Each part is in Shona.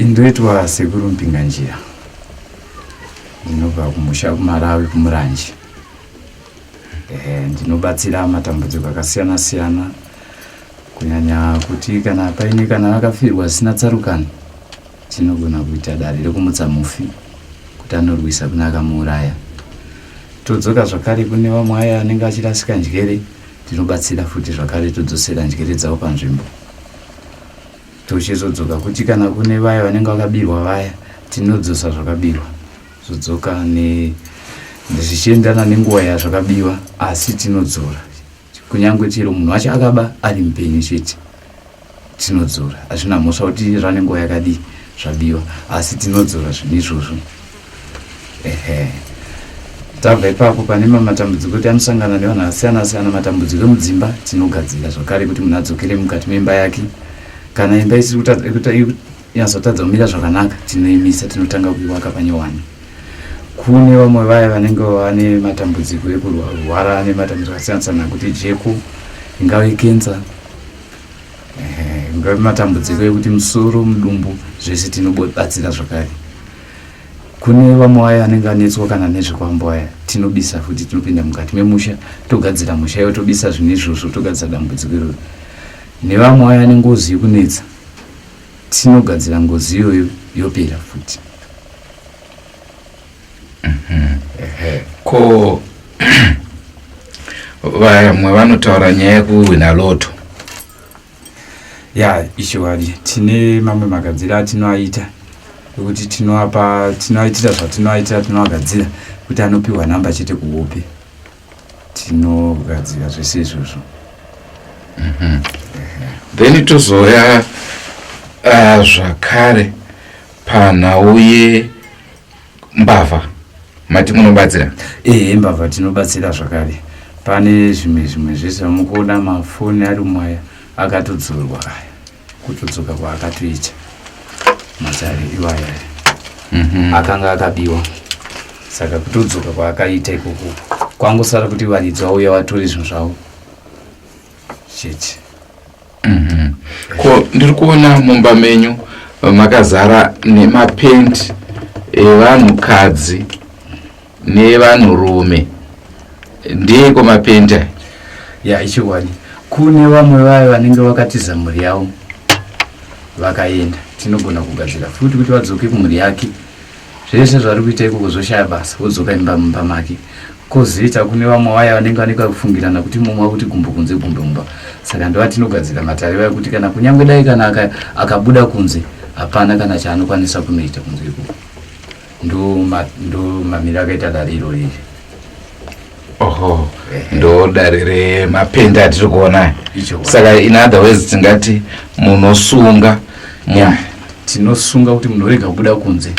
Ndoitwa Sekuru Mpinganjira, ndinobva kumusha kuMalawi, kuMuranje. Ndinobatsira matambudziko akasiyana siyana, kunyanya kuti kana paine kana vakafirwa zvisina tsarukano, tinogona kuita dare rekumutsa mufi kuti anorwisa kune akamuuraya. Todzoka zvakare kune vamwe aya anenge achirasika njere, tinobatsira futi zvakare, todzosera njere dzavo panzvimbo. Tochizodzoka kuti kana kune vaya vanenge vakabirwa vaya, tinodzosa zvakabirwa, zvodzoka zvichienderana nenguva yazvakabiwa, asi tinodzora kunyange chero munhu wacho akaba ari mupenyu chete, tinodzora. Hazvina mhosva kuti zvane nguva yakadii zvabiwa, asi tinodzora zvinhu izvozvo. Ehe, tabva ipapo pane matambudziko kuti anosangana nevanhu akasiyana siyana, matambudziko emudzimba, tinogadzira zvakare kuti munhu adzokere mukati memba yake. Kana imba isiri kunyatsotadza kumira zvakanaka, tinoimisa, tinotanga kuiwaka panyowani. Kune vamwe vaya vanenge vane matambudziko ekurwara nematambudziko akasiyana siyana, kuti jeko, ingave kenza, ingave matambudziko ekuti musoro, mudumbu, zvese tinobatsira zvakare. Kune vamwe vaya anenge anetswa kana nezvikwambo aya, tinobisa futi, tinopinda mukati memusha, togadzira musha iwo, tobisa zvinhu izvozvo, togadzira dambudziko iroro. Nevamwe vaya ane ngozi yekunetsa, tinogadzira ngozi iyoyo, yopera futi. Ko vamwe vanotaura nyaya yekuwina loto? Ya, ichokwadi, tine mamwe magadziro atinoaita ekuti tinoapa, tinoaitira zvatinoaitira, tinoagadzira kuti anopiwa nhamba chete kuhope. Tinogadzira zvese izvozvo. Then tozouya zvakare panhau yembavha, mati munobatsira? Ehe, mbavha tinobatsira zvakare. Pane zvimwe zvese vamukuona, mafoni ari mwaya akatodzorwa aya, kutodzoka kwaakatoita matare iwaya akanga akabiwa, saka kutodzoka kwaakaita ikoko kwangosara kuti varidzi vauya vatore zvinhu zvavo chete. Ko ndiri kuona mumba menyu makazara nemapenti evanhukadzi nevanhurume, ndeiko mapenti aya? Ya, ichokwadi, kune vamwe vaya vanenge vakatiza mhuri yavo vakaenda, tinogona kugadzira futi kuti vadzoke kumhuri yake. Zvese zvari kuita ikoko zvoshaya basa, wodzoka imba mumba make. Kozoita kune vamwe vaya vanenge vanenge vakufungirana kuti mumwe kuti gumbo kunze, gumbo mumba, saka ndova tinogadzira matare vaya kuti kana kunyange dai kana akabuda kunze, hapana kana chaanokwanisa kunoita kunze ikoko. Ndo mamiro akaita dare irori iri. Oho, ndo dare remapenti atiri kuona. Saka in other words tingati munosunga? Ya, tinosunga kuti munhu orega kubuda kunze,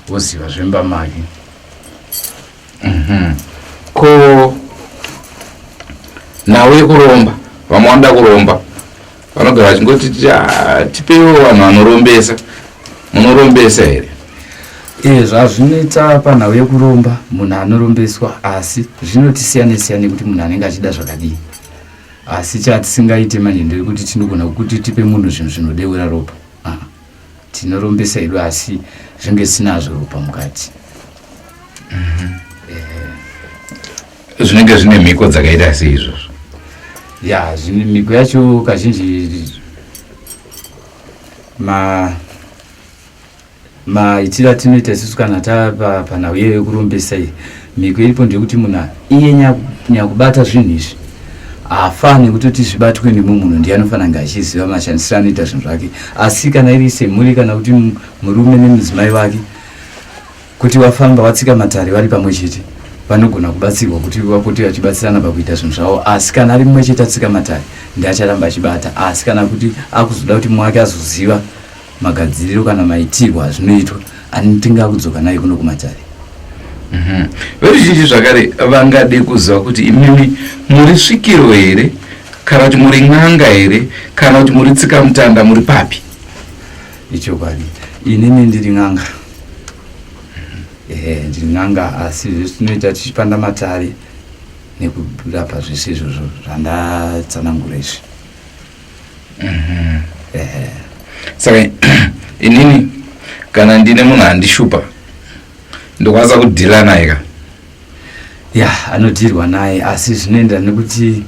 woziva zvemba make. Ko nhau yekuromba, vamwe vanoda kuromba, vanogara vachingoti, "Ah, tipeiwo vanhu vanorombesa." Munorombesa here? E, zvazvinoita panhau yekuromba, munhu anorombeswa, asi zvinoti siyane siyane kuti munhu anenge achida zvakadii. Asi chatisingaite manje ndeyekuti tinogona kuti tipe munhu zvinhu zvinodeura ropa. Ah, tinorombesa hedu, asi zvinge zvisinazvo ropa mukati. Zvinenge zvine mhiko dzakaita sei izvozvo? Ya, zvine mhiko yacho kazhinji maitiro atinoita isusu kana tava panhau iyoyo yekurombesa iyi, mhiko iripo ndeyekuti munhu iye nyakubata zvinhu izvi haafani kutoti zvibatwe nemumwe munhu, ndiye anofanira kunge achiziva mashandisiro anoita zvinhu zvake. Asi kana iri semhuri, kana kuti murume nemudzimai wake, kuti wafamba watsika matare vari pamwe chete, vanogona kubatsirwa kuti vapote vachibatsirana pakuita zvinhu zvavo. Asi kana ari mumwe chete atsika matare, ndiacharamba achibata. Asi kana kuti akuzoda kuti mumwe wake azoziva magadziriro kana maitirwo azvinoitwa, anotinge akudzoka naye kuno kumatare. Veruzhinji zvakare vangade kuziva kuti imimi muri svikiro here, kana kuti muri n'anga here, kana kuti muri tsikamutanda, muri papi? Ichokwadi, inini ndiri n'anga. Ehe, ndiri n'anga, asi zvese tinoita tichipanda matare nekurapa zvese izvozvo zvandatsanangura izvi. Ehe. Saka Inini kana ndine munhu andishupa ndokwanisa kudhila naye ka? Ya, anodhirwa naye, asi zvinoenderana nekuti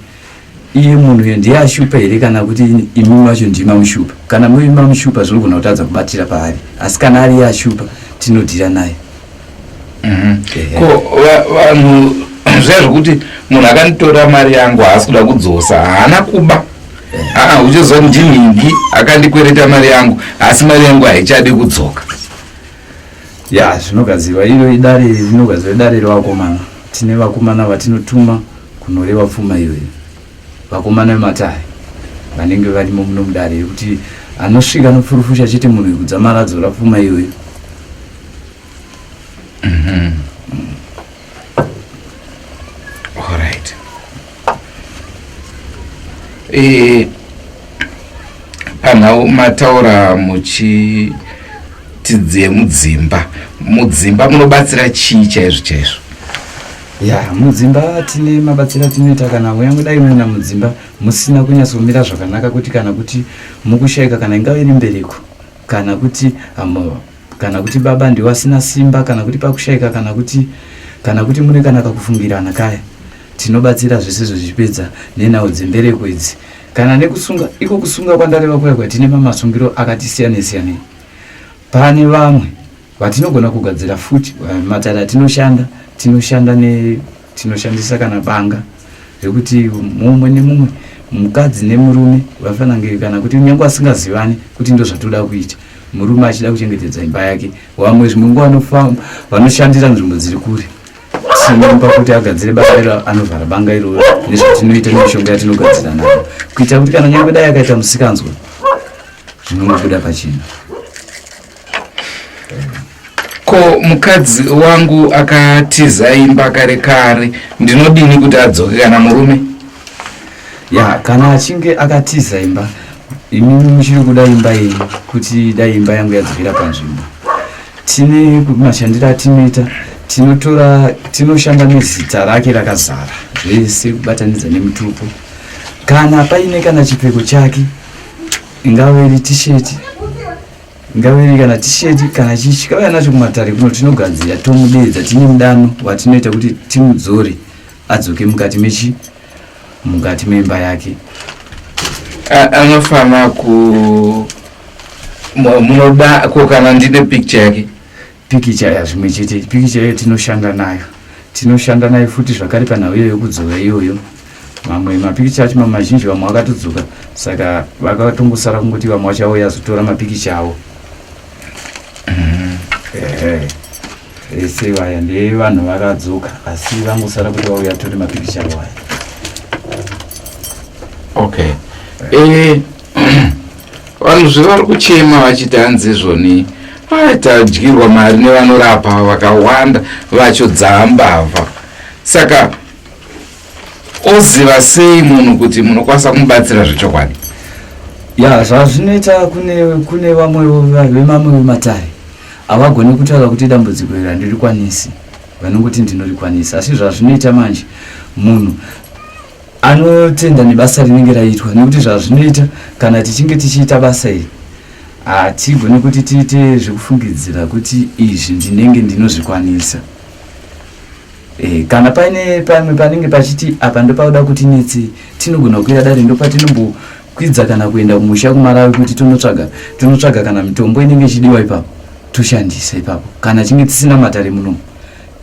iye munhu uyo ndiye ashupa here kana kuti imi macho ndimi mamushupa. Kana muri mamushupa zvinogona kutadza kubatira paari, asi kana ari iye ashupa tinodhira naye. Ko vanhu zviya zvekuti munhu akanditora mari yangu haasi kuda kudzosa, haana kuba, aa uchiziva ndinhingi akandikwereta mari yangu, asi mari yangu haichadi kudzoka? Ya, zvinogadzirwa. Iro idare rinogadzirwa, idare revakomana. Tine vakomana vatinotuma kunoreva pfuma iyoyo, vakomana vematare vanenge varimo muno mudare, yekuti anosvika anopfurufusha chete munhu wekudzamara adzora pfuma iyoyo. Alright. Panhau mataura muchiti dzemudzimba, mudzimba munobatsira chii chaizvo chaizvo? Ya, mudzimba tine mabatsiro atinoita. Kana kunyange dai muna mudzimba musina kunyatsomira zvakanaka, kuti kana kuti mukushayika, kana ingave iri mbereko, kana kuti kana kuti baba ndiwo asina simba, kana kuti pakushayika, kana kuti mune kana kakufungirana kaya, tinobatsira zvese zvichipedza nenhau dzembereko idzi, kana nekusunga. Iko kusunga kwandareva kuya kuya, tine mamasungiro akati siyane siyanei. Pane vamwe vatinogona kugadzira futi. Matare atinoshanda, tinoshanda ne tinoshandisa kana banga rekuti mumwe nemumwe, mukadzi nemurume, vafanange kana kuti nyange vasingazivani kuti ndo zvatoda kuita, murume achida kuchengetedza imba yake. Vamwe zvimwe nguva vanofamba, vanoshandira nzvimbo dziri kure, tinomupa kuti agadzire banga iro, anovhara banga iroro nezvatinoita nemishonga yatinogadzira nayo, kuitira kuti kana nyange dai akaita musikanzwa, zvinongobuda pachena. Ko mukadzi wangu akatiza imba kare kare, ndinodini kuti adzoke, kana murume? Ya, kana achinge akatiza imba, imimi muchiri kuda imba yenyu, kuti dai imba yangu yadzokera panzvimbo, tine mashandiro atinoita. Tinotora, tinoshanda nezita rake rakazara zvese, kubatanidza nemutupo. Kana paine kana chipfeko chake, ingave iri tisheti, ingave iri kana tisheti, kana chii, chikauya nacho kumatare kuno, tinogadzira, tomudeedza. Tine mudano watinoita kuti timudzore adzoke mukati mechi mukati memba yake. Anofana ku munoda ko kana ndine picture yake? Pikicha ya, zvimwe chete, pikicha iyo tinoshanda nayo, tinoshanda nayo futi zvakare panhau iyo yekudzoka iyoyo. Mamwe mapikicha acho, mamwe mazhinji, vamwe vakatodzoka, saka vakatongosara kungoti vamwe vachauya azotora mapikicha avo. Ehe, ese vaya ndevanhu vakadzoka, asi vangosara kuti vauya tore mapikicha avo aya. Okay. Vanhu zvevari kuchema vachiti hanzi izvoni tadyirwa mari nevanorapa, vakawanda vacho dzaambavha. Saka oziva sei munhu kuti munokwanisa kumubatsira zvechokwadi? Ya, zvazvinoita, kune vamwe vemamwe vematare havagoni kutaura kuti dambudziko iri handirikwanisi, vanongoti ndinorikwanisa. Asi zvazvinoita manje, munhu anotenda nebasa rinenge raitwa, nekuti zvazvinoita, kana tichinge tichiita basa iri, hatigoni kuti tiite zvekufungidzira kuti izvi ndinenge ndinozvikwanisa. Kana paine pamwe panenge pachiti apa ndopauda kuti netsi, tinogona kukwira dare, ndopatinombokwidza kana kuenda kumusha kuMarawi kuti tonotsvaga kana mitombo inenge ichidiwa ipapo, toshandisa ipapo. Kana chinge tisina matare munomu,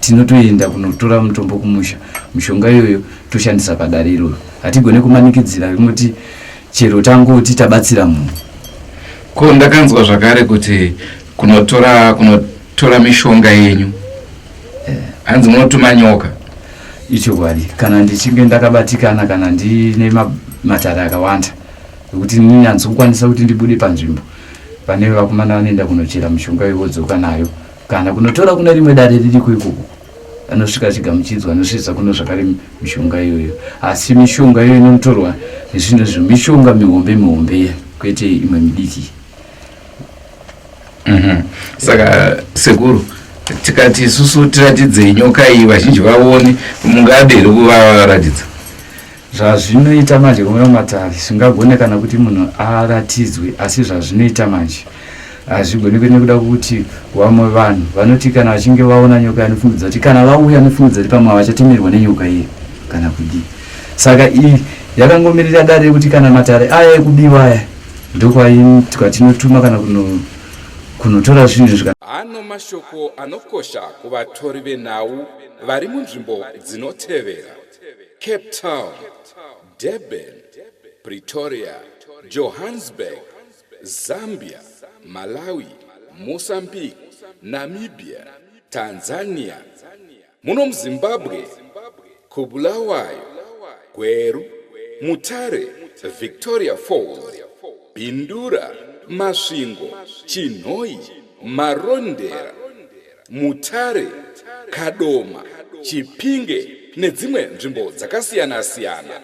tinotoenda kunotora mutombo kumusha, mishonga iyoyo toshandisa padare iroro. Hatigone kumanikidzira ringoti chero tangoti tabatsira munhu. Ko ndakanzwa zvakare kuti kunotora mishonga yenyu, hanzi munotuma nyoka? Ichokwadi. Kana ndichinge ndakabatikana, kana ndine matare akawanda ekuti ndinyanzokukwanisa kuti ndibude panzvimbo, pane vakomana vanoenda kunochera mishonga iwodzoka nayo, kana kunotora kune rimwe dare ririko ikoko, anosvika achigamuchidzwa, anosvitsa kuno zvakare mishonga iyoyo. Asi mishonga iyoyo inotorwa nezvinhu izvo, mishonga mihombe mihombe iya, kwete imwe midiki. Saka sekuru, tikati isusu tiratidzei nyoka iyi, vazhinji vaone, mungade here kuvaratidza? Zvazvinoita manje, kumira matare zvingagone kana kuti munhu aratidzwe, asi zvazvinoita manje, Hazvigonekwe nekuda kwekuti vamwe vanhu vanoti kana vachinge vaona nyoka yanofungidzira kuti kana vauya anofungidzira kuti pamwe havachatemerwa nenyoka iyi kana kudii. Saka iyi yakangomirira dare rekuti kana matare aya ekubiwa aya ndokwatinotuma kana kunotora zvinhu izvi. Ano mashoko anokosha kuvatori venhau vari munzvimbo dzinotevera, Cape Town, Durban, Pretoria, Johannesburg, Zambia, Malawi, Mozambique, Namibia, Tanzania, muno muZimbabwe, kuBulawayo, Gweru, Mutare, Victoria Falls, Bindura, Masvingo, Chinhoyi, Marondera, Mutare, Kadoma, Chipinge nedzimwe nzvimbo dzakasiyana-siyana.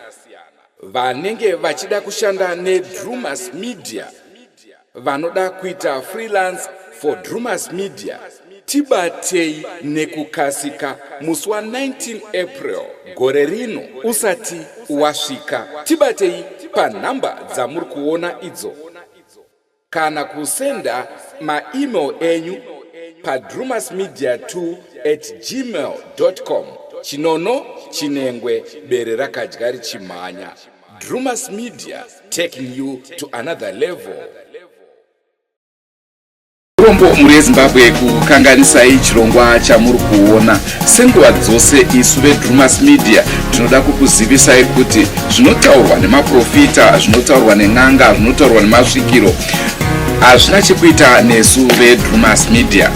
Vanenge vachida kushanda neDrewmas Media vanoda kuita freelance for Drewmas Media tibatei nekukasika musi wa 19 April gore rino usati wasvika. Tibatei panhamba dzamuri kuona idzo. Kana kusenda maemail enyu padrewmasmedia2 at gmail com. Chinono chinengwe bere rakadya richimhanya. Drewmas Media taking you to another level. Urombo mhuri yeZimbabwe kukanganisai chirongwa chamuri kuona. Senguva dzose isu veDrewmas Media tinoda kukuzivisai kuti zvinotaurwa nemaprofita, zvinotaurwa nen'anga, zvinotaurwa nemasvikiro hazvina chekuita nesu veDrewmas Media.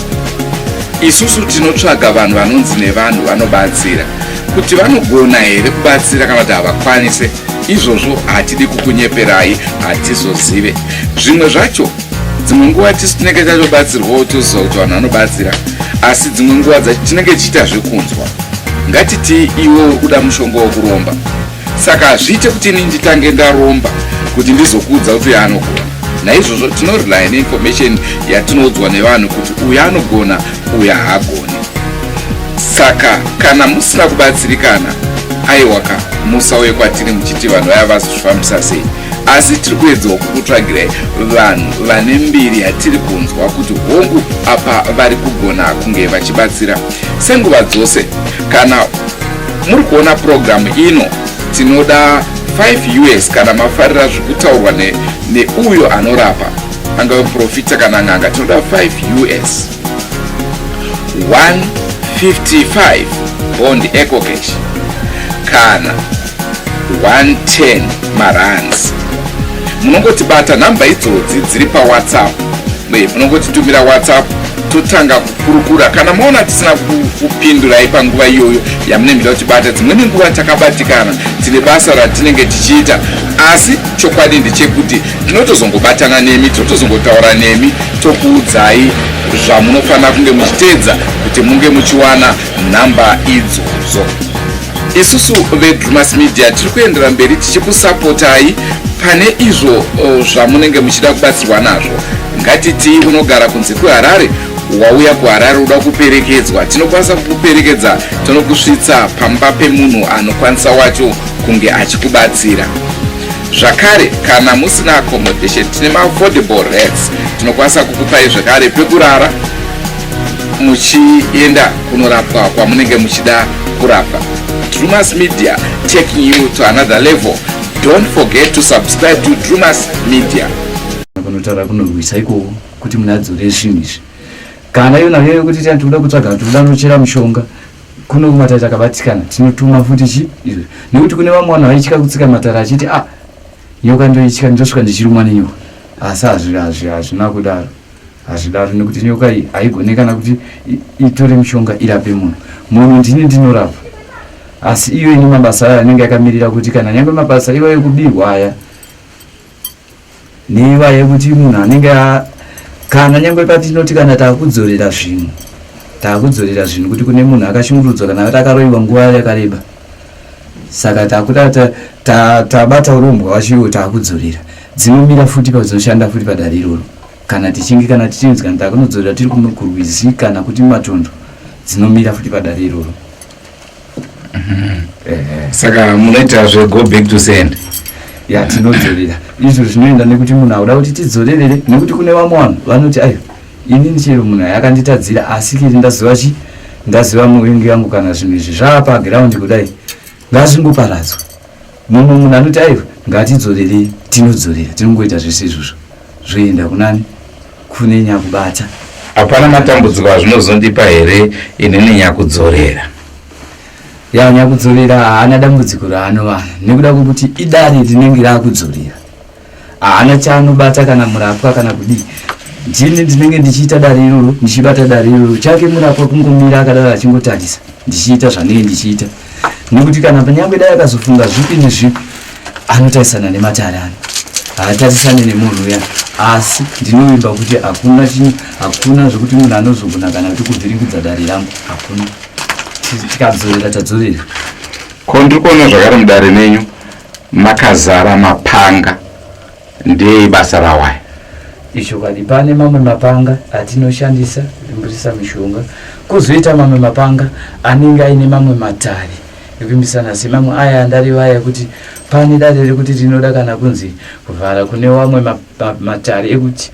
Isusu tinotsvaga vanhu vanonzi nevanhu vanobatsira. Kuti vanogona here kubatsira kana kuti havakwanise, izvozvo hatidi kukunyeperai, hatizozive. Zvimwe zvacho Dzimwe nguva tisu tinenge tatobatsirwawo toziva kuti vanhu vanobatsira, asi dzimwe nguva dzacho tinenge tichiita zvekunzwa. Ngatitii iwe uri kuda mushonga wekuromba, saka hazviite kuti ini nditange ndaromba kuti ndizokuudza kuti uyo anogona. Naizvozvo tinorelaya neinformation yatinoudzwa nevanhu kuti uyu anogona, uyu haagoni. Saka kana musina kubatsirikana, aiwaka musauye kwatiri muchiti vanhu vaya vazozvifambisa sei. Asi tiri kuedzawo kukutsvagirai vanhu vane mbiri yatiri kunzwa kuti hongu apa vari kugona kunge vachibatsira. Senguva dzose kana muri kuona purogiramu ino tinoda 5 us kana mafarira zviri kutaurwa neuyo anorapa angave muprofita kana n'anga tinoda 5 us 155 bond ecocash kana 110 marands munongotibata nhamba idzodzi dziri pawhatsapp munongotitumira whatsapp totanga kukurukura kana maona tisina kupindurai panguva iyoyo yamunenge muchida kutibata dzimweni nguva takabatikana tine basa ratinenge tichiita asi chokwadi ndechekuti tinotozongobatana nemi tinotozongotaura nemi tokuudzai zvamunofanira kunge muchiteedza kuti munge muchiwana nhamba idzodzo Isusu veDrewmas Media tiri kuendera mberi tichikusapotai pane izvo zvamunenge muchida kubatsirwa nazvo. Ngatitii unogara kunze kweHarare, wauya kuHarare uda kuperekedzwa, tinokwanisa kukuperekedza tonokusvitsa pamba pemunhu anokwanisa wacho kunge achikubatsira. Zvakare kana musina accommodation tine maaffordable rates, tinokwanisa kukupai zvakare pekurara muchienda kunorapwa kwamunenge muchida kurapwa. Drewmas Media taking you to another level. Don't forget to subscribe to Drewmas Media. Kunotaura kunorwisa ikoko kuti munhu adzore zvinhu izvi kana iyo nayo yekuti tani tikuda kutsvaga tikuda nochera mushonga kuno kumatare takabatikana tinotuma futi chi izvo nekuti kune vamwe vanhu vaitya kutsika matare achiti ah nyoka ndoitya ndosvika ndichirumwa nenyoka asi hazvina kudaro Hazvidaro nekuti nyoka iyi haigone kana kuti itore mishonga irape munhu. Munhu ndini ndinorapa. Asi iyo ine mabasa ayo anenge akamirira kuti kana nyangwe mabasa iwayo ekubirwa aya neiwayo ekuti munhu anenge kana nyangwe patinoti kana takudzorera zvinhu takudzorera zvinhu kuti kune munhu akashungurudzwa kana kuti akaroiwa nguva yakareba saka takuda tabata urombwa wacho iwo takudzorera dzinomira futi padzinoshanda futi padare iroro Kana tichinge kana tichinzi kana takunodzorera tiri kurwizi kana kuti mumatondo dzinomira futi padare iroro. Saka munoita zve go back to send? Ya, tinodzorera. Izvo zvinoenda nekuti munhu auda kuti tidzorerere, nekuti kune vamwe vanhu vanoti, aiwa, inini chero munhu ayakanditadzira, asi kiri ndaziva chi ndaziva muvengi yangu, kana zvinhu izvi zvava pagiraundi kudai, ngazvingoparadzwa. Mumwe munhu anoti, aiwa, ngatidzorerei. Tinodzorera, tinongoita zvese izvozvo, zvoenda kunani? Kune nyakubata. Hapana matambudziko azvinozondipa here inini nyakudzorera? Ya, nyakudzorera haana dambudziko raanowana, nekuda kwekuti idare rinenge raakudzorera. Haana chaanobata kana murapwa kana kudii. Ndini ndinenge ndichiita dare iroro, ndichibata dare iroro. Chake murapwa kungomira akadaro achingotarisa ndichiita zvanenge ndichiita, nekuti kana panyange dai akazofunga zvipi nezvipi, anotarisana nematare ano, haatarisane nemunhu uya. Asi ndinovimba kuti hakuna chinhu, hakuna zvekuti munhu anozogona kana kuti kuvhiringidza dare rangu, hakuna. Tikadzorera, tadzorera. Ko ndiri kuona zvakare mudare menyu makazara mapanga, ndei basa rawaya? Ichokwadi, pane mamwe mapanga atinoshandisa kuimburisa mishonga, kwozoita mamwe mapanga anenge aine mamwe matare ekuimbisana, semamwe aya andareva aya ekuti pane dare rekuti rinoda kana kunzi kuvhara. Kune wamwe matare ekuti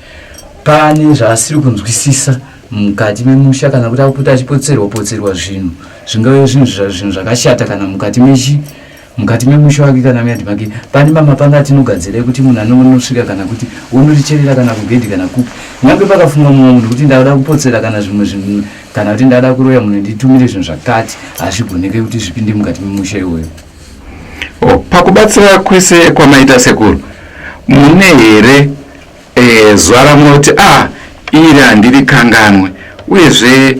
pane zvaasiri kunzwisisa mukati memusha, kana kuti akuti achipotserwa potserwa zvinhu, zvingave zvinhu zvakashata kana mukati mechi mukati memusha wake kana muyadhi make. Pane mamapanga atinogadzira ekuti munhu anonosvika kana kuti unoricherera kana kugedhi kana kupi, nyange pakafunga mumwe munhu kuti ndauda kupotsera kana zvimwe zvinhu, kana kuti ndada kuroya munhu, nditumire zvinhu zvakati, hazvigoneke kuti zvipinde mukati memusha iwoyo. Oh, pakubatsira kwese kwamaita sekuru, mune here zuva ramunoti, a iri handiri kanganwe? Uyezve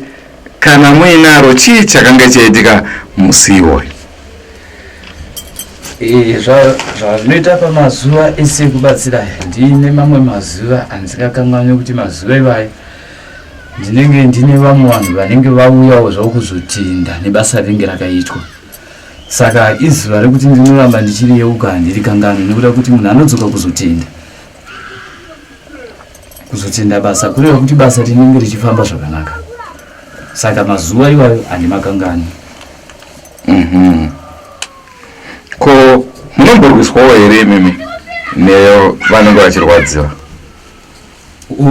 kana muinaro, chii chakanga chaitika musi iwoyo? Zvazvinoita pamazuva ese ekubatsira, ndine mamwe mazuva andisikakanganwe, kuti mazuva ivayo ndinenge ndine vamwe vanhu vanenge vauyawo zvavo kuzotenda nebasa rinenge rakaitwa. Saka izuva rekuti ndinoramba ndichiriyeuka, handiri kanganwe, nekuda kuti munhu anodzoka kuzotenda basa, kureva kuti basa rinenge richifamba zvakanaka. Saka mazuva iwayo handimakanganwi. Ko munomborwiswawo here imimi nevanenge vachirwadziwa?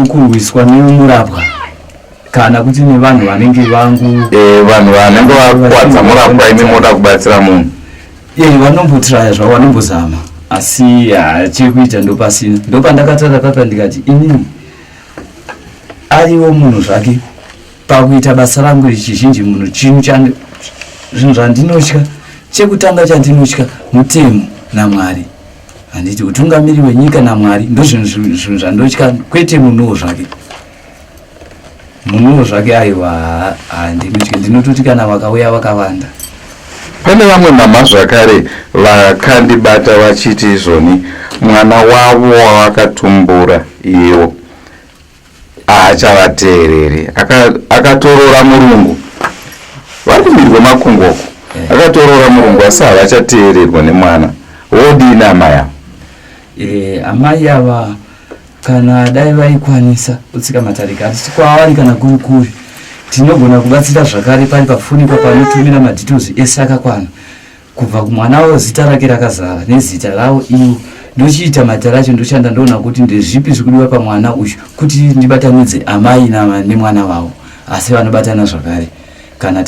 Kurwiswa nemurapwa kana kuti nevanhu vanenge vangu? Vanhu vanenge vakwadza murapwa, imi moda kubatsira munhu. Ye, vanombotraya zvavo, vanombozama, asi chekuita ndopasina. Ndopandakatara papa ndikati inini ariwo munhu zvake pakuita basa rangu richizhinji munhu chinhu zvinhu zvandinotya, chekutanga chandinotya mutemo naMwari, handiti? Utungamiri hwenyika naMwari, ndozvinhu zvinhu zvandotya, kwete munhuwo zvake. Munhuwo zvake, aiwa, handinotyi. Ndinototi kana vakauya vakawanda. Pane vamwe mama zvakare vakandibata vachiti izvoni mwana wavo wavakatumbura iwo haachavateereri. Akatorora murungu, vari kumhiri kwemakungwa uko. Akatorora murungu, asi havachateererwa nemwana. Wodini amai ava? Amai ava, kana dai vaikwanisa kutsika matarika, hatisi kwavari kana kuri kuri, tinogona kubatsira zvakare. Pari pafunikwa panotumira madetails ese akakwana kubva kumwana wavo, zita rake rakazara nezita ravo ivo. Ndochiita matare acho, ndoshanda, ndoona kuti ndezvipi zvikudiwa pamwana uyu kuti ndibatanidze amai nemwana wavo. Asi vanobatana zvakare kana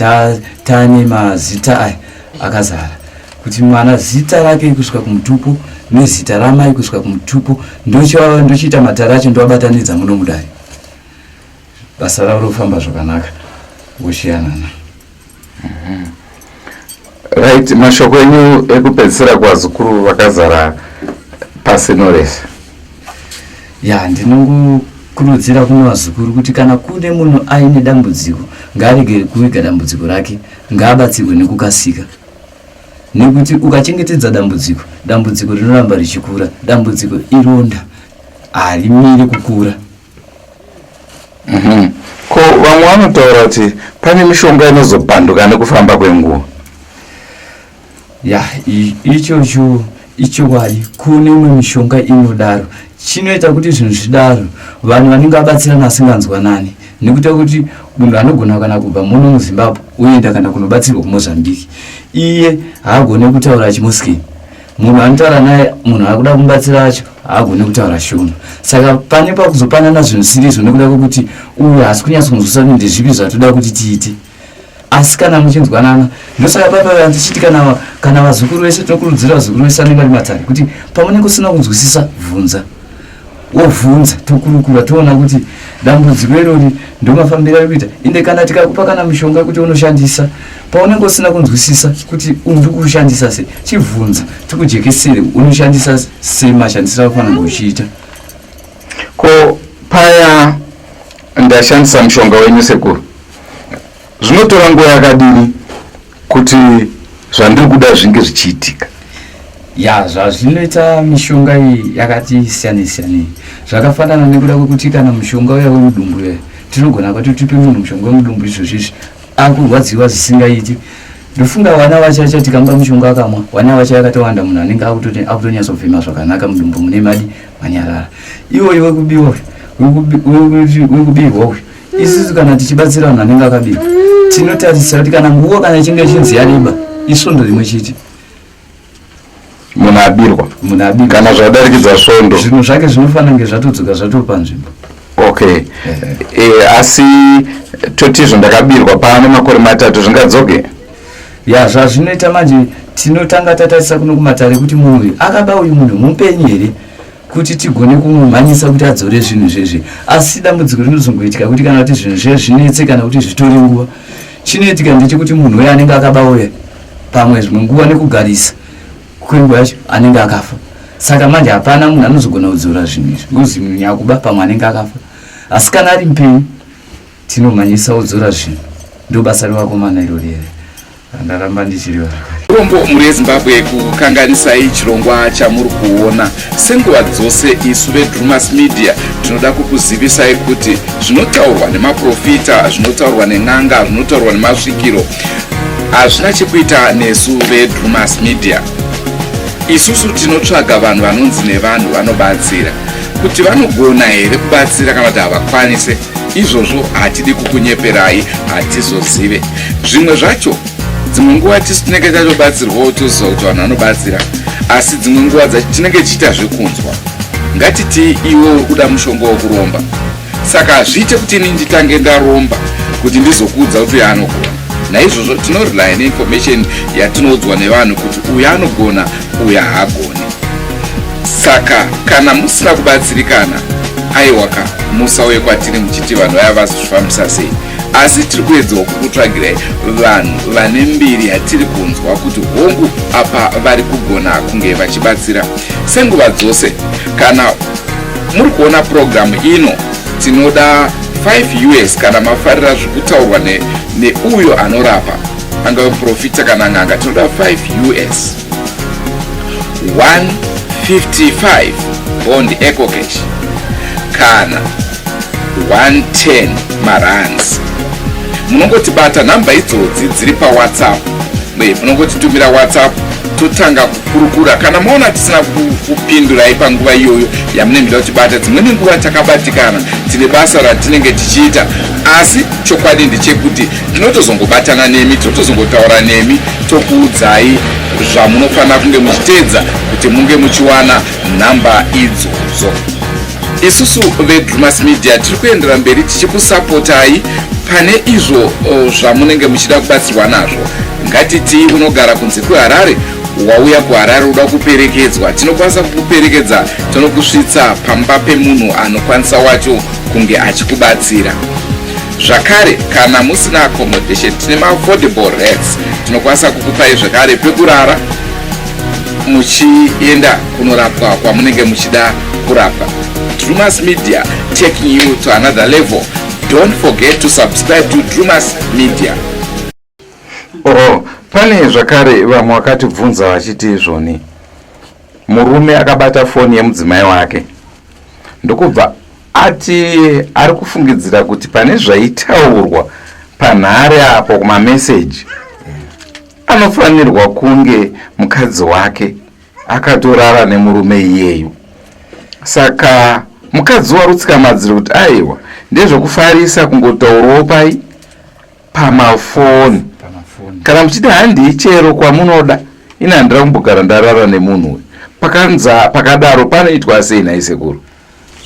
taane mazita aya akazara, kuti mwana zita rake kusvika kumutupo nezita ramai kusvika kumutupo. Ndochiita matare acho, ndovabatanidza muno mudare, basa ravo rofamba zvakanaka, voshiyanana. Right, mashoko enyu ekupedzisira kuvazukuru vakazara pasi norese? Ya, ndinongokurudzira kune vazukuru kuti kana kune munhu aine dambudziko, ngaarege kuviga dambudziko rake, ngaabatsirwe nekukasika, nekuti ukachengetedza dambudziko, dambudziko rinoramba richikura. Dambudziko ironda, harimiri kukura. Ko vamwe vanotaura kuti pane mishonga inozobhanduka nekufamba kwenguva? Ya, ichocho ichokwadi. Kune imwe mishonga inodaro. Chinoita kuti zvinhu zvidaro, vanhu vanenge vabatsirana asinganzwanani, nekuti kuti munhu anogona kana kubva muno muZimbabwe oenda kana kunobatsirwa kuMozambique, iye haagone kutaura chiMoskeni. Munhu anotaura naye, munhu ari kuda kumubatsira acho haagoni kutaura Shona, saka pane pakuzopanana zvinhu zvisiri nekuda kwekuti uyu haasi kunyatsonzwisisa kuti ndezvipi zvatoda kuti tiite. Asi kana muchinzwanana, ndosaka papa tichiti kana vazukuru vese, tinokurudzira vazukuru vese vanenge vari matare kuti pamunenge usina kunzwisisa, bvunza. Wobvunza, tokurukura, toona kuti dambudziko irori ndomafambiro ari kuita. Inde kana tikakupa kana mishonga yekuti unoshandisa, paunenge usina kunzwisisa kuti uri kuushandisa sei, chibvunza tikujekesere unoshandisa sei, mashandisiro akufanira kunge uchiita. Ko paya ndashandisa mushonga wenyu, sekuru, zvinotora nguva yakadini kuti zvandiri kuda zvinge zvichiitika? Ya, zvazvinoita, mishonga iyi yakati siyanei siyanei. Zvakafanana nekuda kwekuti kana mushonga uya wemudumbu uya, tinogona kuti tipe munhu mushonga wemudumbu izvozvo izvi akurwadziwa zvisingaiti. Ndofunga vana vachacha tikamupa mushonga akamwa, vana vacha yakatowanda, munhu anenge akutonyatsofema zvakanaka, mudumbu mune madi manyarara. Iwoyo wekubiwa, wekubirwa uyu, isusu kana tichibatsira vanhu vanenge akabirwa, tinotarisa kuti kana nguva kana ichinge ichinzi yareba, isvondo rimwe chete. Munhu abirwa. Munhu abirwa. Kana zvadarikidza svondo, zvinhu zvake zvinofanira kunge zvatodzoka, zvatopa nzvimbo. Okay, asi totizvo ndakabirwa paane makore 3, zvingadzoke? Ya, zvazvinoita manje, tinotanga tatarisa kuno kumatare kuti munhu uyu akaba uyu, munhu mupenyu here, kuti tigone kumumhanyisa kuti adzore zvinhu zvezvi. Asi dambudziko rinozongoitika kuti kana kuti zvinhu zve zvinetse kana kuti zvitore nguva, chinoitika ndechekuti munhu uyo anenge akaba uya, pamwe zvimwe nguva nekugarisa kwenguva yacho anenge akafa. Saka manje hapana munhu anozogona kudzora zvinhu izvi, ngozi munhu nyakuba pamwe anenge akafa. Asi kana ari mupenyu, tinomhanyisa kudzora zvinhu. Ndo basa revakomana irori here ndaramba ndichiriva zvakare. Urombo, mhuri yeZimbabwe, kukanganisai chirongwa chamuri kuona. Senguva dzose, isu veDrumas Media tinoda kukuzivisai kuti zvinotaurwa nemaprofita, zvinotaurwa nen'anga, zvinotaurwa nemasvikiro hazvina chekuita nesu veDrumas Media. Isusu tinotsvaga vanhu vanonzi nevanhu vanobatsira. Kuti vanogona here kubatsira kana kuti havakwanise, izvozvo hatidi kukunyeperai, hatizozive zvimwe zvacho. Dzimwe nguva tisu tinenge tatobatsirwawo, toziva kuti vanhu vanobatsira, asi dzimwe nguva dzacho tinenge tichiita zvekunzwa. Ngatiti iwe uri kuda mushonga wekuromba, saka hazviite kuti ini nditange ndaromba kuti ndizokuudza kuti uyo anogona. Naizvozvo tinorely neinformation yatinoudzwa nevanhu kuti uyo anogona, uyo haagoni. Saka kana musina kubatsirikana, aiwaka, musauye kwatiri muchiti vanhu vaya vazozvifambisa sei. Asi tiri kuedzawo kukutsvagirai vanhu vane mbiri yatiri kunzwa kuti hongu, apa vari kugona kunge vachibatsira. Senguva dzose, kana muri kuona purogiramu ino, tinoda 5 US kana mafarira zviri kutaurwa neuyo anorapa, angave muprofita kana n'anga. Tinoda 5 US, 155 bond EcoCash kana 110 marands. Munongotibata, nhamba idzodzi dziri paWhatsApp. Munongotitumira WhatsApp, totanga kukurukura. Kana maona tisina kupindurai panguva iyoyo yamunenge muchida kutibata, dzimweni nguva takabatikana, tine basa ratinenge tichiita, asi chokwadi ndechekuti tinotozongobatana nemi, tinotozongotaura nemi, tokuudzai zvamunofanira kunge muchiteedza kuti munge muchiwana nhamba idzodzo. Isusu veDrumas Media tiri kuendera mberi tichikusapotai pane izvo zvamunenge muchida kubatsirwa nazvo. Ngatiti unogara kunze kweHarare, wauya kuHarare, uda kuperekedzwa, tinokwanisa kukuperekedza, tonokusvitsa pamba pemunhu anokwanisa wacho kunge achikubatsira. Zvakare, kana musina accommodation, tine maaffordable rates, tinokwanisa kukupai zvakare pekurara muchienda kunorapwa kwamunenge muchida kurapwa. Drumas Media, taking you to another level. Don't forget to subscribe to Drumas Media. Oh, pane zvakare vamwe vakatibvunza vachiti izvoni murume akabata foni yemudzimai wake, ndokubva ati ari kufungidzira kuti pane zvaitaurwa panhare apo kumameseji, anofanirwa kunge mukadzi wake akatorara nemurume iyeyu. Saka mukadzi warutsika madziro kuti aiwa, ndezvekufarisa kungotaurawo pai pamafoni, kana muchiti handii chero kwamunoda. Ini handina kumbogara ndarara nemunhu uyu. Pakanza pakadaro panoitwa sei nhai sekuru?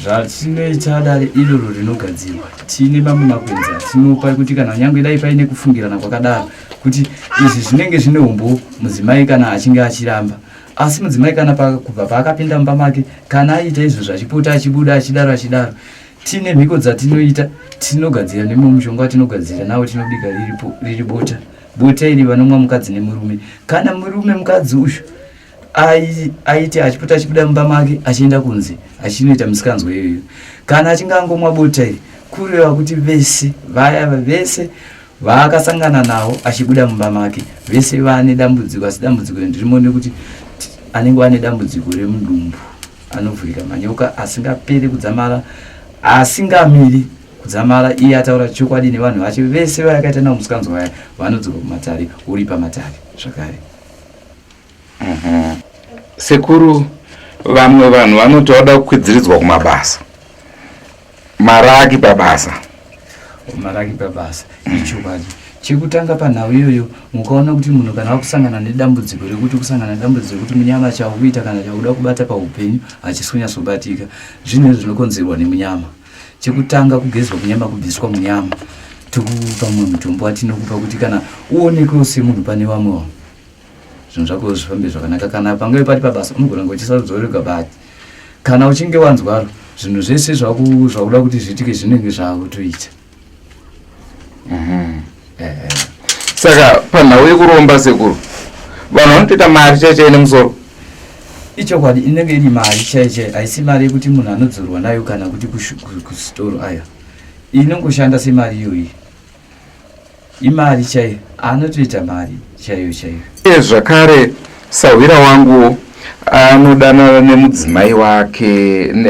Zvatinoita dare iroro rinogadzirwa tine mamwe makwenzi atinopa ekuti kana nyange dai paine kufungirana kwakadaro kuti izvi zvinenge zvine umbo mudzimai kana achinge achiramba asi mudzimai kana kubva paakapinda mumba make kana aita izvozvo achipota achibuda achidaro achidaro tine mhiko dzatinoita tinogadzira nemumwe mushonga watinogadzira nawo tinobika riri bota bota iri vanomwa mukadzi nemurume kana murume mukadzi uyu aite achipota achibuda mumba make achienda kunze achinoita misikanzwa iyoyo kana achinge angomwa bota iri kureva kuti vese vaya vese vaakasangana navo achibuda mumba make vese vane dambudziko asi dambudziko ndirimo nekuti anenge ane dambudziko remudumbu anovhurika manyoka asingaperi kudzamara asingamiri kudzamara iye ataura chokwadi nevanhu vacho vese vayakaita navo musikanzwa vaya vanodzoka kumatare uri pamatare zvakare mhm. Sekuru vamwe vanhu vanoti vada kukwidziridzwa kumabasa maraki pabasa maraki pabasa ichokwadi chekutanga panhau iyoyo mukaona kuti munhu kana wakusangana nedambudziko rekuti kusangana nedambudziko rekuti munyama chakuita kana chakuda kubata paupenyu hachisi kunyatsobatika zvinhu izvi zvinokonzerwa nemunyama chekutanga kugezwa munyama kubviswa munyama tokupa mumwe mutombo watinokupa kuti kana uonekwewo semunhu pane vamwe vanhu zvinhu zvako zvifambe zvakanaka kana pangave pari pabasa unogona kunge uchisarudzorega but kana uchinge wanzwaro zvinhu zvese zvakuda kuti zviitike zvinenge zvakutoita mhm. eh, eh. Saka panhau yekuromba sekuru vanhu vanotoita mari chaichai nemusoro ichokwadi inenge iri mari chaichai haisi mari yekuti munhu anodzorwa nayo kana kuti kusitoro aya inongoshanda semari iyoyi imari chaiyo anotoita mari chaiyo chaiyo uye zvakare sahwira wangu anodanana nemudzimai wake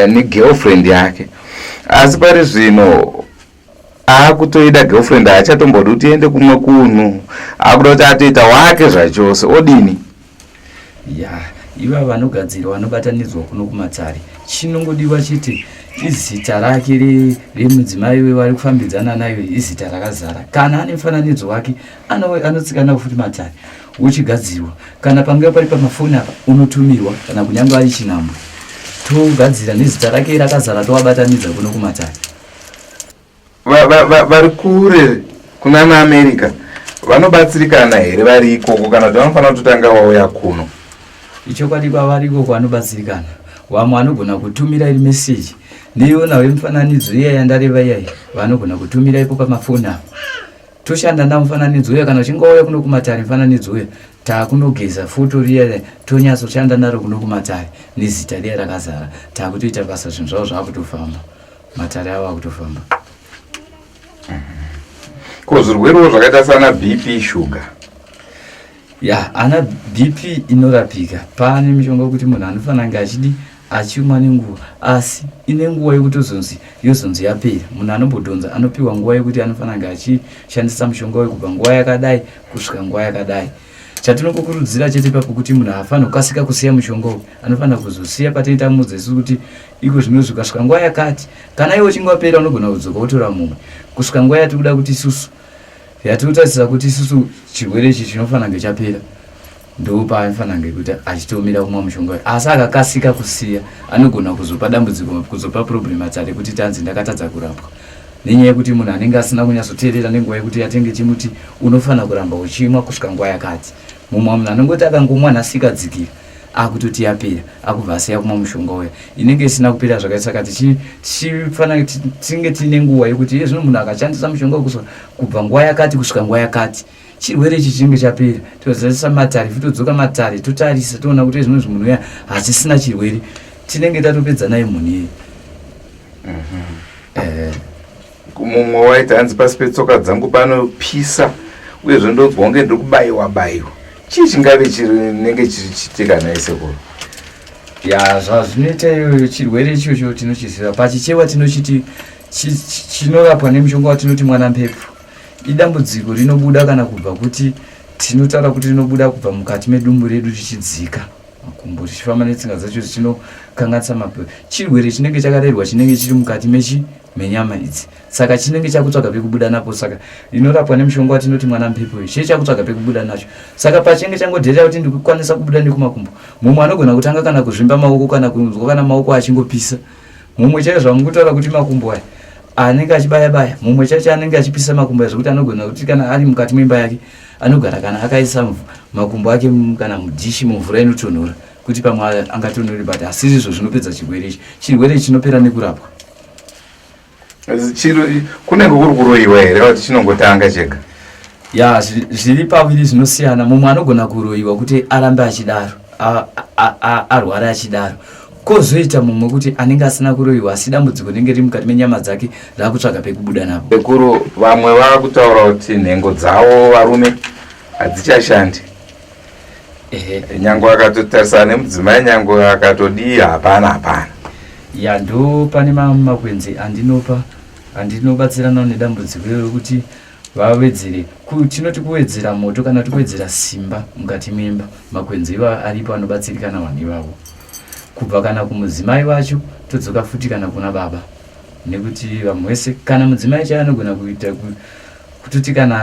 negirlfriend yake asi pari zvino akutoida girlfriend haachatombodi kuti ende kumwe kunhu akuda kuti atoita wake zvachose odini Ya, ivava vanogadzirwa vanobatanidzwa kuno kumatare. Chinongodiwa chete izita rake remudzimai re wevari kufambidzana nayo izita rakazara. Kana ane mufananidzo wake anotsika nawo futi matare wochigadzirwa. Kana pangava pari pamafoni apa unotumirwa kana kunyange ari chinhambwe togadzira nezita rake rakazara tovabatanidza kuno kumatare. Vari kure kunana America vanobatsirikana here vari ikoko kana kuti vanofanira kutotanga vauya kuno? Ichokwadi kwavari ikoko vanobatsirikana. Vamwe vanogona kutumira iri meseji neiyonawo yemifananidzo iya yandareva iyayi vanogona kutumira ipo pamafoni apo toshanda na mufananidzo uya kana uchinge wauya kuno kumatare mufananidzo uya takunogeza foto riya tonyatsoshanda naro kuno kumatare nezita riya rakazara takutoita basa zvinhu zvavo zvakutofamba matare avo akutofamba ko zvirwerewo zvakaita sana bp sugar ya ana bp inorapika pane mishonga wekuti munhu anofanira kunge achidi achimwa nenguva asi ine nguva yekutozonzi yozonzi yapera munhu anombodhonza anopiwa nguva yekuti anofanira kunge achishandisa mushonga uyu kubva nguva yakadai kusvika nguva yakadai Chatinongokurudzira chete ipapo kuti munhu haafanirwi kukasika kusiya mushonga uyu, anofanira kuzosiya patinenge tamuudza isu kuti iko zvino zvikasvika nguva yakati, kana iwe uchinge wapera unogona kudzoka wotora mumwe kusvika nguva yatiri kuda kuti isusu yatiri kutarisira kuti isusu chirwere ichi chinofanira kunge chapera ndopaanofanira kunge kuti achitomira kumwa mushonga uyu. Asi akakasika kusiya anogona kuzopa dambudziko, kuzopa problem atsare kuti tanzi ndakatadza kurapwa. Nenyaya yekuti munhu anenge asina kunyatsoteerera nenguva yekuti yatenge timuti unofanira kuramba uchimwa kusvika nguva yakati. Mumwe munhu anongoti akangomwa nhasi ikadzikira akutoti yapera akubva asiya kumwa mushonga uya inenge isina kupera zvakaita saka tichifanira tinge tiine nguva yekuti iye zvino munhu akashandisa mushonga wekuswa kubva nguva yakati kusvika nguva yakati chirwere ichi chinenge chapera tozarisa matare todzoka matare totarisa toona kuti zvino zvimunhu uya hachisina chirwere tinenge tatopedza naye munhu iyeye mhm. eh. Mumwe waiti hanzi pasi petsoka dzangu panopisa uyezve ndonzwa kunge ndiri kubayiwa bayiwa. Chii chingave chinenge chichiitika nhai sekuru? Ya zvazvinoita iyoyo chirwere ichocho tinochiziva pachichewa tinochiti chinorapwa nemushonga watinoti mwana mpepo idambudziko rinobuda kana kubva kuti tinotaura kuti rinobuda kubva mukati medumbu redu richidzika. kumakumbo tichifamba netsinga dzacho tichinokanganisa mapepo. Chirwere chinenge chakarerwa chinenge chiri mukati mechi menyama idzi, saka chinenge chakutsvaga pekubuda napo. Saka inorapwa nemushonga watinoti mwana mpepo iyo, chii chakutsvaga pekubuda nacho. Saka pachinenge changodherera kuti ndikukwanisa kubuda nekumakumbo, mumwe anogona kutanga kana kuzvimba maoko, kana kunzwa kana maoko achingopisa. Mumwe chaiyo zvamukutaura kuti makumbo aya anenge achibaya baya, mumwe chacho anenge achipisa makumbo aya zvekuti anogona kuti kana ari mukati memba yake anogara kana akaisa makumbo ake kana mudhishi mumvura inotonhora, kuti pamwe angatonhori, but asiri izvo zvinopedza chirwere ichi. Chirwere ichi chinopera nekurapwa. Kunenge kuri kuroyiwa here kuti chinongotanga chega? Ya, zviri paviri, zvinosiyana. Mumwe anogona kuroyiwa kuti arambe achidaro, arware achidaro. Kwozoita mumwe kuti anenge asina kuroyiwa, asi dambudziko rinenge riri mukati menyama dzake raakutsvaga pekubuda napo. Sekuru, vamwe vakutaura kuti nhengo dzavo varume hadzichashandi. Nyange akatotarisana nemudzimai, nyange akatodii, hapana hapana. Ya, ndo pane makwenzi andinopa, andinobatsirana nedambudziko iro rekuti vawedzere, tinoti kuwedzera moto kana kuti kuwedzera simba mukati memba. Makwenzi iva aripo anobatsirikana vanhu ivavo, kubva kana kumudzimai wacho, todzoka futi kana kuna baba, nekuti vamwe wese kana mudzimai chaiye anogona kuita kutoti kana